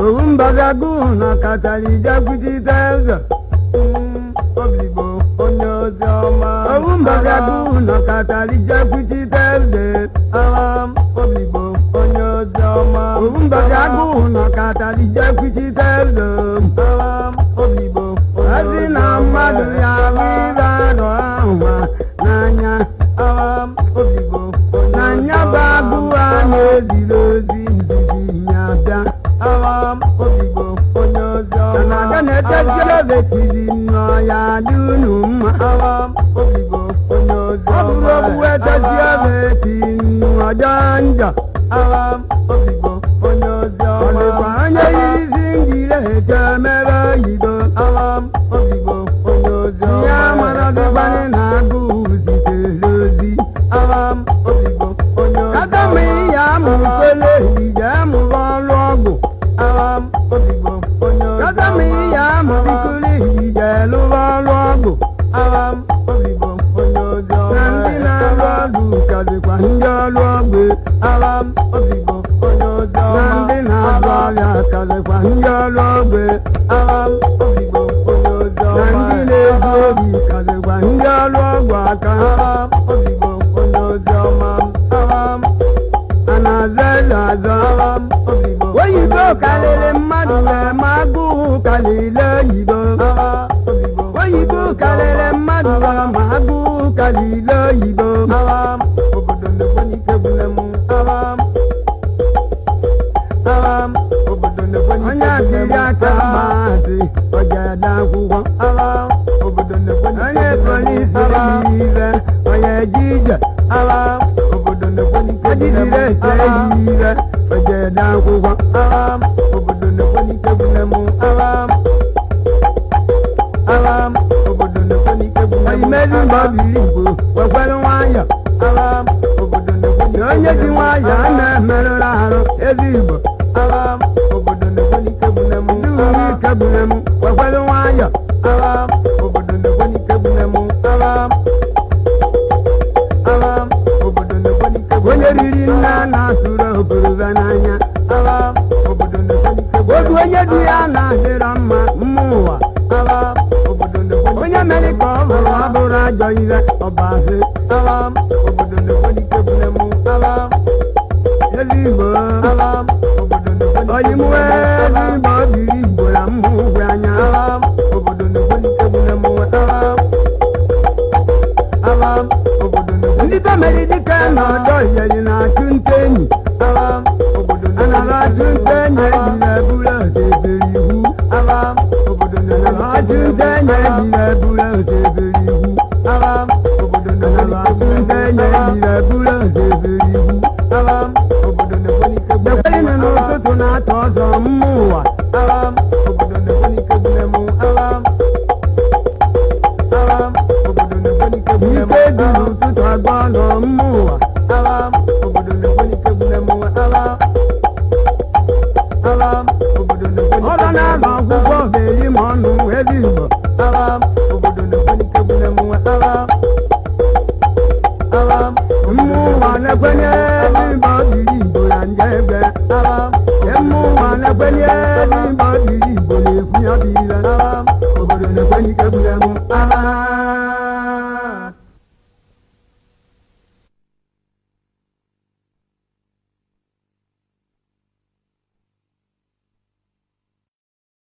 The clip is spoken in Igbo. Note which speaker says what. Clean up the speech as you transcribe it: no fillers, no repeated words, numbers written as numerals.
Speaker 1: Owu mbọzi agụụ na katara ijekwuchite ụzọ.
Speaker 2: Obigbo onye ozi ọma.
Speaker 1: Owu mbọzi agụụ na katara ijekwuchite ụzọ.
Speaker 2: Obigbo onye ozi ọma.
Speaker 1: Owu mbọzi agụụ na katara ijekwuchite ụzọ.
Speaker 2: Obigbo onye
Speaker 1: Asị
Speaker 2: ozi
Speaker 1: na
Speaker 2: ọma.
Speaker 1: Mmadụ ya bụ ibe arọ ahụ n'anya.
Speaker 2: Obigbo onye
Speaker 1: Na
Speaker 2: ozi
Speaker 1: nya bụ
Speaker 2: ọma.
Speaker 1: agụụ a na-eziri ozi nzizi ya bịa.
Speaker 2: Obigbo onye ozi ọma.
Speaker 1: Na aga na-etezi ebe tiri nnọọ ya dị unu mma.
Speaker 2: Obigbo onye ozi
Speaker 1: Ọ bụrụ
Speaker 2: ọma.
Speaker 1: okwu etezi ebe ti ọjọọ njọ.
Speaker 2: Obigbo onye ozi
Speaker 1: Ọ
Speaker 2: ọma.
Speaker 1: dịkwa onye isi ngire eche mere oyibo.
Speaker 2: Obigbo onye ozi ọma.
Speaker 1: Ya mara dịkwanye na agụụ zitere ozi.
Speaker 2: Obigbo onye ozi
Speaker 1: Kata ma
Speaker 2: ọma.
Speaker 1: iya amụkwele ije mụrụ ọrụ ọgwụ.
Speaker 2: Obigbo onye ozi
Speaker 1: Kata ma
Speaker 2: ọma.
Speaker 1: iya amụbikuli ije lụrụ ọrụ ọgwụ.
Speaker 2: Obigbo onye ozi
Speaker 1: Na
Speaker 2: ọma.
Speaker 1: ndị na-arụ ọrụ kazikwa ndị ọrụ ọgwụ.
Speaker 2: Obigbo onye ozi
Speaker 1: Na
Speaker 2: ọma.
Speaker 1: ndị na-azụ ọrịa kazikwa ndị ọrụ ọgwụ.
Speaker 2: Obigbo onye ozi
Speaker 1: Na
Speaker 2: ọma.
Speaker 1: ndị na-ezu ohi kazikwa ndị ọrụ ọgwụ aka.
Speaker 2: Obigbo onye ozi ọma.
Speaker 1: A na-azọ elu azọ.
Speaker 2: Obigbo
Speaker 1: Oyibo karịrị mmadụ wee ma agụụ karịrị oyibo.
Speaker 2: Obigbo.
Speaker 1: Oyibo karịrị mmadụ wee ma agụụ karịrị oyibo.
Speaker 2: Obodo na-ekwe n'ike gwụle m. Obodo na-ekwe
Speaker 1: Onye
Speaker 2: n'ike gwụle m.
Speaker 1: akịrị aka maazị ojede akwụkwọ.
Speaker 2: Obodo na-ekwe n'ike
Speaker 1: Onye
Speaker 2: gwụle m.
Speaker 1: polisi eyi iwe onye ji ije.
Speaker 2: Obodo na-ekwe n'ike gwụle m.
Speaker 1: Ejidere ete eyi iwe ojede akwụkwọ.
Speaker 2: Obodo na-ekwe n'ike gwụle m. Obodo na-ekwe n'ike gwụle m.
Speaker 1: Imezi mgbe ọ biri Igbo wekwere nwayọ.
Speaker 2: Obodo na-ekwe n'ike
Speaker 1: Onye ji
Speaker 2: gwụle m.
Speaker 1: nwayọ a na-emerụrụ arụ ezi Igbo.
Speaker 2: Obodo na-ekwe n'ike gwụle m.
Speaker 1: Ndị uri ike gburu m wekwere nwayọ.
Speaker 2: Obodo na-ekwe n'ike gwụle m. Obodo na-ekwe n'ike gwụle
Speaker 1: Onye
Speaker 2: m.
Speaker 1: riri nne a na-atụrụ oborobịa n'anya.
Speaker 2: Obodo na-ekwe n'ike gwụle
Speaker 1: Odu
Speaker 2: m.
Speaker 1: onye du ya na-adịrọ mma mma ụwa.
Speaker 2: Obodo na-ekwe n'ike
Speaker 1: Onye mere ka ọ bụrụ abụrụ ajọ ihe ọbazi.
Speaker 2: Obodo na-ekwe n'ike gwụle m.
Speaker 1: Ezi Igbo.
Speaker 2: Obodo na-ekwe n'ike
Speaker 1: Oyimuwe
Speaker 2: gwụle m.
Speaker 1: ezi Igbo biri Igbo na mma ụgwọ anya.
Speaker 2: Obodo na-ekwe n'ike gwụle m. Obodo na-ekwe
Speaker 1: Ndị be mere dike na ọdọ iyeri na-achụ nta enyi.
Speaker 2: Obodo
Speaker 1: A nara achụ nta enyi ejiri eburu osebere ihu.
Speaker 2: Obodo
Speaker 1: A nara achụ nta enyi ejiri eburu osebere ihu.
Speaker 2: Obodo
Speaker 1: A nara achụ nta enyi ejiri eburu osebere ihu.
Speaker 2: Obodo na-ekwe n'ike gwụle m.
Speaker 1: Dekwerịnụ n'ụtụtụ na-atọ ọzọ mma ụwa.
Speaker 2: Obodo na-ekwe n'ike gwụle m. Obodo na-ekwe n'ike gwụle m.
Speaker 1: Ike dị n'ụtụtụ agba ọnụ mma ụwa.
Speaker 2: Obodo na-ekwe n'ike gwụle m. Obodo na-ekwe n'ike
Speaker 1: Ọrụ na-agba akwụkwọ ga-eri m ọnụ ezi Igbo.
Speaker 2: Obodo na-ekwe n'ike gwụle m.
Speaker 1: Mma ụwa na-ekwenye ezi Igbo biri Igbo na nje egbe. Mma ụwa na-ekwenye